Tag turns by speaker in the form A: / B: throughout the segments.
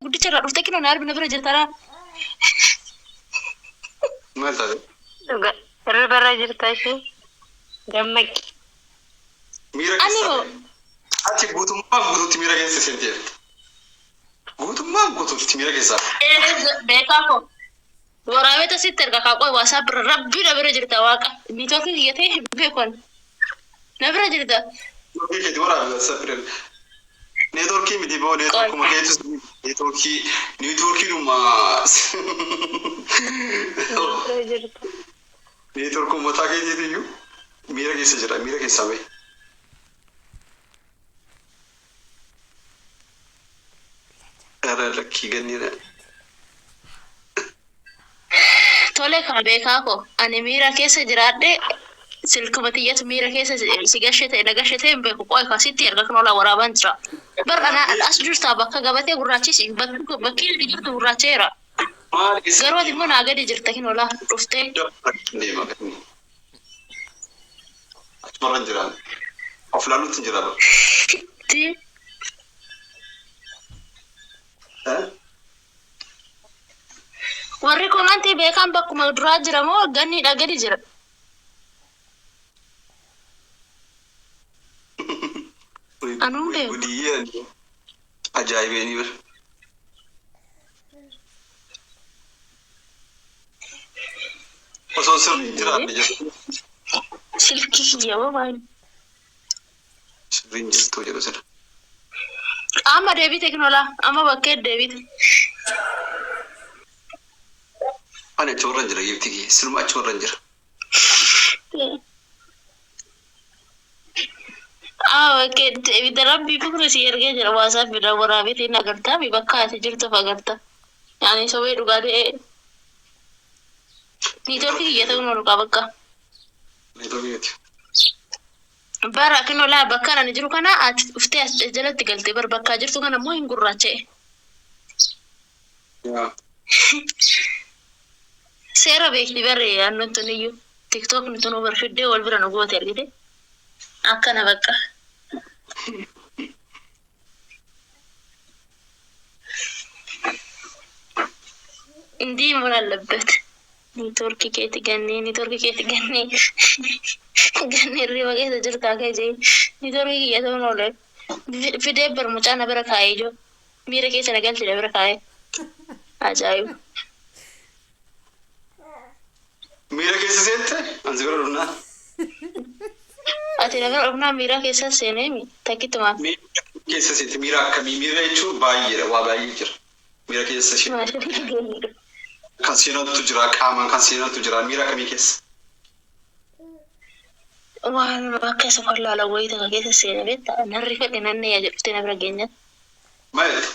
A: Guddicha irraa dhuftee kinoo na arbi na bira jirta laa.
B: Maal taate?
C: Dhuga hirriba irra jirta ishee dammaqi.
B: Miira
A: Ani
B: keessaa
A: moo
B: bahi. Ati guutummaa guutuutti miira keessa seenteerta. Guutummaa guutuutti miira keessaa bahi.
A: Beekaa koo. Waraabeta sitti erga kaa qoy WhatsApp irra rabbi na bira jirta waaqa. Niitoorkii kiyya ta'e hin beeku ani. Na bira jirta.
B: Neetworkii keeti waraabi WhatsApp irra. Neetworkii miti boo
A: Qoy.
B: neetworkuma keetu neetworkii neetworkiidhuma
C: Na bira jirta.
B: neetworkuma mataa keetiitu iyyuu miira keessa jira miira keessaa bahi. Ara lakkii ganniidha.
A: Tole kaa beekaa koo ani miira keessa jiraadhe silkuma tiyyatu miira keessa si gashe ta'e na gashe ta'e hin beeku qoy kaa sitti erga kan olaa waraabaan jira. Bar ana as jirtaa bakka gabatee gurraachis bakki bakki inni jirtu gurraacheera.
B: Maal eessa
A: Garuu ati immoo naa gadi jirta kin olaa dhuftee.
B: deema ganni. Achumarra hin jiraan. Of laaluutti hin jira.
A: Ti
B: Eh?
A: Warri komantii beekaan bakkuma duraa jira moo ganniidhaa gadi jira? Anuun beeku.
B: Gudiyyee ani ajaa'ibeenii bira. Osoo sirri hin jiraanne jedhu.
A: Silkii kiyya moo maali?
B: Sirri hin jirtu jedhu sira.
A: Amma deebite kinolaa amma bakkee deebite.
B: Ani achi warra hin jira giiftii kiyya. Silma achi warra hin jira.
A: Amma bakkee deebite rabbii bukra si ergee jira waasaap bira waraabeetiin agartaa mi bakka ati jirtuuf agarta. Yaani sobee dhugaa ta'ee niitoorkii kiyya ta'uun ol qaba bakka.
B: Neetworkii keeti.
A: Bara kinolaa bakka ani jiru kana ati dhuftee as jalatti galte bar bakka jirtu kana immoo hin gurraacha'e.
B: Yaa.
A: Seera beekti barre yaannoon tun iyyuu tiktookni tunuu bar fiddee wal bira nu goote argite akkana bakka. እንዲህ መሆን አለበት። ኔትወርክ keeti gannee neetwork keeti gannee gannee hirriba keessa jirtaa kee neetwork kiyya ta'uun oole fidee bar mucaa na bira kaa'ee jiru miira keessa na galche na bira kaa'ee ajaa'iba.
B: Miira keessa seente ansi bira dhufnaa.
A: Ati na bira dhufnaa miira keessa seeneemi takkittumaan.
B: Miira keessa seente miira akkamii miira jechuun baay'eedha waa baay'ee jira. Miira keessa ishee kan seenantu jira qaamaan kan seenantu jira miira akkamii keessa.
A: Waan bakka isa wallaala wayii takka keessa seene beektaa narri fedhe nanne yaa jedhuftee na bira geenyaan.
B: Maal jette?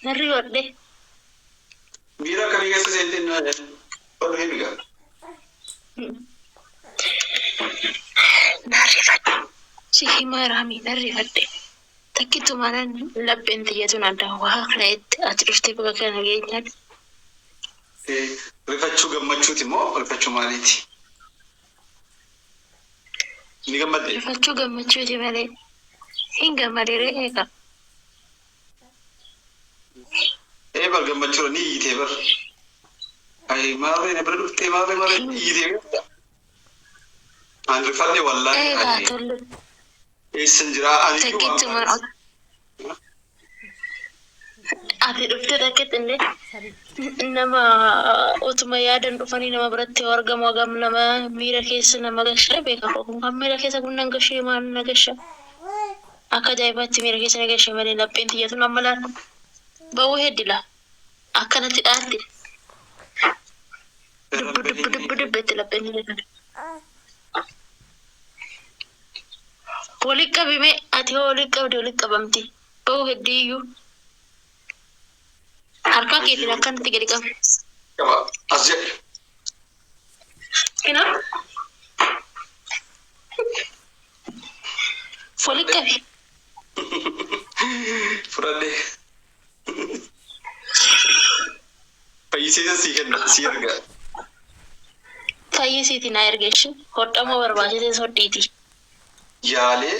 A: Narri fedhe.
B: Miira akkamii keessa seente ol himi gaa.
A: Narri fedhe. Si himaa raami narri fedhe. Takkittumaan lapheen tiyyatuun adda waa kana itti ati dhuftee bakka kana geenyaan.
B: Rifachuu gammachuuti moo rifachuu maaliiti? Ni gammadde?
A: Rifachuu gammachuuti malee. Hin gammadee eega.
B: Ee bar gammachuudha ni iyyitee bar. Ay maarree na bira dhuftee maarree maarree ni iyyitee beektaa? Ani rifadhe wallaahi
A: Eegaa
B: ani
A: tolle.
B: eessan jiraa ani iyyuu waan
A: Takkittumaan ati dhuftee takkitti illee nama utuma yaadan dhufanii nama biratti yoo argamu hagam nama miira keessa nama gashaa beeka kun kan miira keessa kun nan gashee maal na gasha akka ajaa'ibaatti miira keessa na gashee malee lapheen tiyyatu nama laal ba'uu heddila akkanatti dhaatti dubbu dubbu dubbu dubbetti lapheen tiyyatu walitti qabime ati hoo walitti qabde walitti qabamti ba'uu heddiiyyuu harkaa keetiin akkanatti gadi qabe.
B: Qaba as jedhe.
A: Kanaaf walitti qabi.
B: Fudhadhe. Fayyisee sii kenna sii erga.
A: Fayyisiiti naa ergeessi hodhamoo barbaachise hodhiiti.
B: Yaalee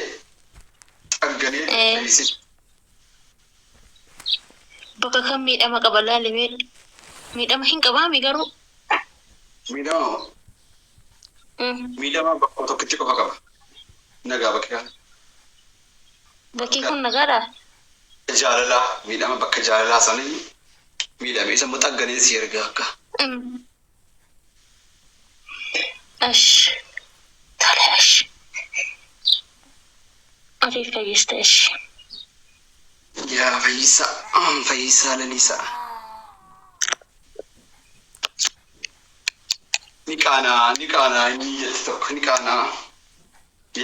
B: xagganee
A: Eh.
B: fayyisee.
A: Bakka kam miidhama qaba laali mee. Miidhama hin qabaami garuu.
B: Miidhama miidhama bakka tokkitti qofa qaba. Nagaa bakki kana.
A: Bakki kun nagaadhaa?
B: Jaalalaa miidhama bakka jaalalaa sanii miidhame isa immoo xagganeen si ergaa akka.
A: Ash. Tole ash. Ati fayyiste ash.
B: Yaa Fayyisaa, Fayyisaa Lalisaa. Ni qaanaa, ni qaanaa inni jette tokko ni qaanaa.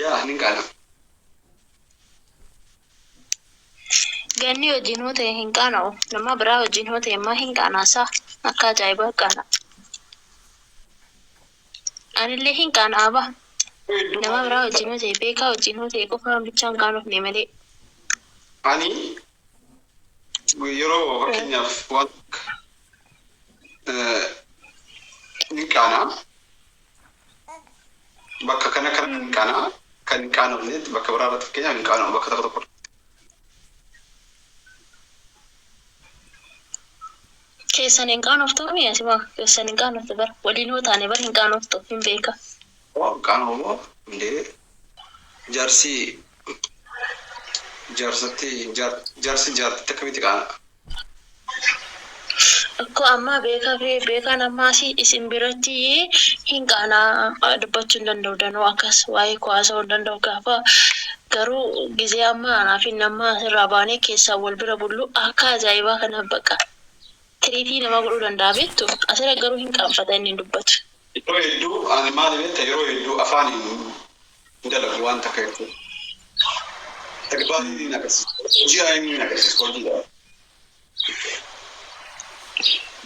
B: Yaa ni qaanaa.
A: Ganni wajjin hoo ta'e hin qaana'u. Nama biraa wajjin hoo ta'e immoo hin qaanaasaa. Akka ajaa'ibaa qaana. Anillee hin qaana'a ba. Nama biraa wajjin hoo ta'e beekaa wajjin hoo ta'e qofa bichaan qaanofne malee.
B: Ani yeroo fakkeenyaaf waan ni qaanaa. Bakka kana kana hin qaanaa. Kan hin qaanofnetti bakka biraa irratti fakkeenyaaf hin qaana'u bakka tokko tokko.
A: Keessan hin qaanoftu mi asima keessan hin qaanoftu bara waliin hoo taane bara hin qaanoftu hin beeka.
B: Oh, qaana'u moo indee jaarsi jaarsatti jaarsi jaartitti akkamitti qaana'a?
A: Akkoo ammaa beekaa fi beekaan ammaa asii isin biratti hin qaanaa dubbachuu hin danda'u danuu akkas waa'ee koo haasa'uu hin danda'u gaafa garuu gizee ammaa anaa fi inni ammaa asirraa baanee keessaan wal bira bullu akka ajaa'ibaa kana baqa tiriitii nama godhuu danda'a beektu asirra garuu hin qaanfata inni hin dubbatu.
B: Yeroo hedduu ani maali beekta yeroo hedduu afaan hin dalagu waan takka jechuudha. Tagbaariin hin agarsiisu. Hojii hin agarsiisu hojiidha.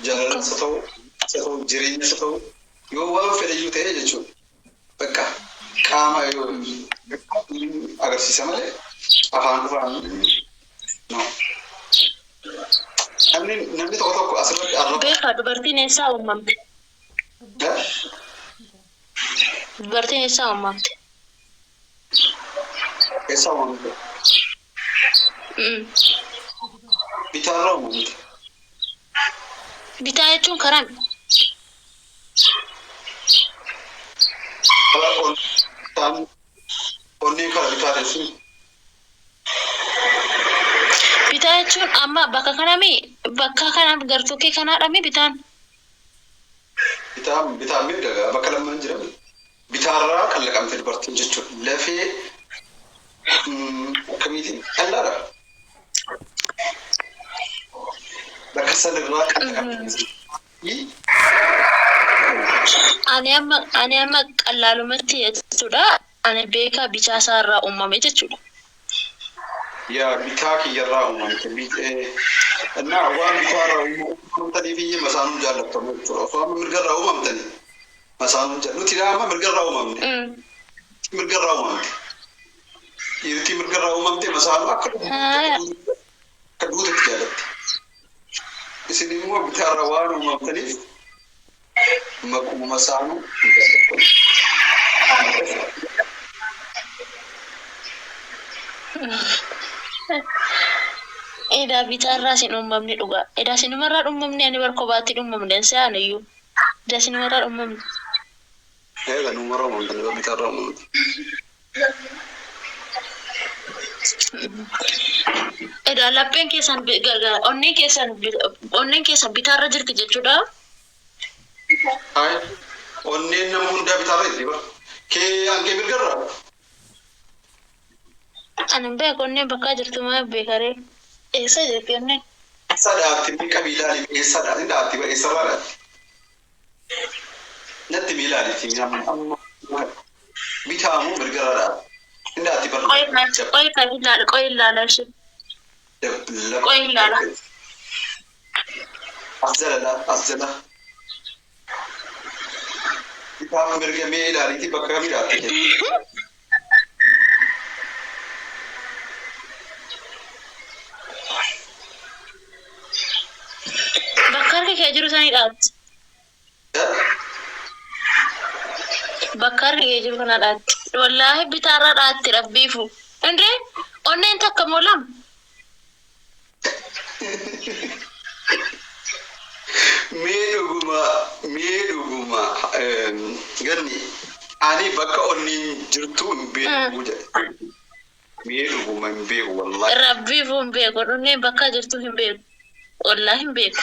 B: Jaalalas haa ta'u, haa ta'u, jireenyas haa ta'u, yoo waan fedhe iyyuu ta'e jechuudha. Bakka qaama yoo agarsiisa malee afaan qofaan no. Namni tokko tokko asirratti arraba.
A: Beekaa dubartiin eessaa uumamte? Dubartiin eessaa uumamte?
B: Eessaa uumamte? Bitaarraa uumamte.
A: Bitaa jechuun karaa
B: Karaa ol bitaan onneen karaa bitaa teessumi.
A: Bitaa jechuun amma bakka kanami bakka kana gartokkee kanaadhami bitaan.
B: Bitaan bitaan mirga bakka lamaan jiran bitaarraa kallaqamte dubartiin jechuudha. Lafee akkamiitiin dhallaadha. Bakka sanirraa kallaqamte.
A: Ani amma qallaalumatti jechuudha. Ani beekaa bitaa isaarraa uumame jechuudha.
B: Yaa bitaa kiyyarraa uumamte. Innaa waan bitaarraa uumamtaniif iyyuu masaanuun jaallattamu jechuudha. Osoo amma mirgarraa uumamtanii masaanuun jaallattu. Nuti amma mirgarraa uumamne. Mirgarraa uumamte. Dhiirtii mirgarraa uumamte masaanuu akka duutetti jaallatti. Isin immoo bitaarraa waan uumamtaniif maquma masaanuu hin jaallattamu.
A: Edaa bitaarraa sin uumamne dhugaa. Edaa sinumarraa uumamne ani bar kophaatti uumamne se'an iyyuu. Edaa sinumarraa uumamne.
B: Eega numarraa uumamtanii bitaarraa uumamte.
A: Edaa lapheen keessan gargar onneen keessan bitaarra jirti jechuudha.
B: Ay, onneen nama hundaa bitaarra jirti bara. Kee hangee mirgarraa?
A: Ani hin beeku onneen bakka jirtu maa beekaree. Eessa jirti onneen?
B: Eessa dhaatti mee qabii ilaali eessa dhaatti dhaatti bara eessarraa dhaatti? Natti mee ilaaliiti amma bitaa moo mirgarraa dhaatti? Hin dhaatti bara.
A: Qoyi kan ilaala qoyi ilaala ishee. Qoyi ilaala.
B: As jala as jala. Bitaa mirga mee ilaaliiti bakka kamii dhaatti?
A: Bakka harki kee jiru sanii dhaatti. Bakka harki kee jiru kana dhaatti. Wallaahi bitaarra dhaatti rabbiifu. Indee onneen takka moo lama?
B: Mee dhuguma, mee dhuguma, ganni ani bakka onneen jirtu hin beeku jedhe. Mee dhuguma hin beeku wallaahi.
A: Rabbiifuu hin beeku. Onneen bakka jirtu hin beeku. Wallaahi hin beeku.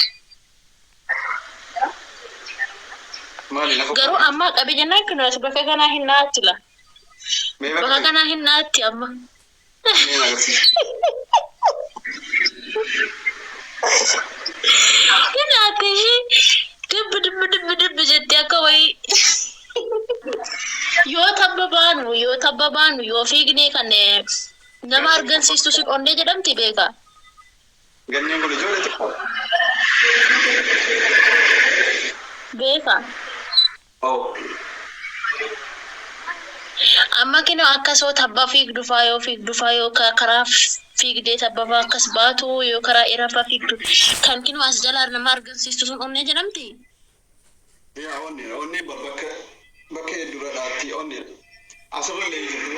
B: Maali lafa
A: Garuu amma qabi jennaan kun as bakka kanaa hin naatti la.
B: Mee
A: Bakka
B: bakka
A: kanaa hin naatti amma.
B: Mee na agarsiisi.
A: Hin naatti ishee dibbi dibbi dibbi dibbi jettee akka wayii. Yoo tabba baanu, yoo tabba baanu, yoo fiignee kan nama argamsiistu sun onnee jedhamti beeka.
B: Ganneen kun ijoollee xiqqoodha.
A: Beeka.
B: Oh.
A: Amma kinoo akkas yoo tabba fiigdu faa, yoo fiigdu faa, yoo karaa fiigdee tabba faa akkas baatu, yoo karaa dheeraa faa fiigdu, kan kinoo as jalaa nama argamsiistu sun onnee jedhamti.
B: Yaa onnee, onnee bakka bakka hedduudha dhaatti onnee. Asirra illee jirtu.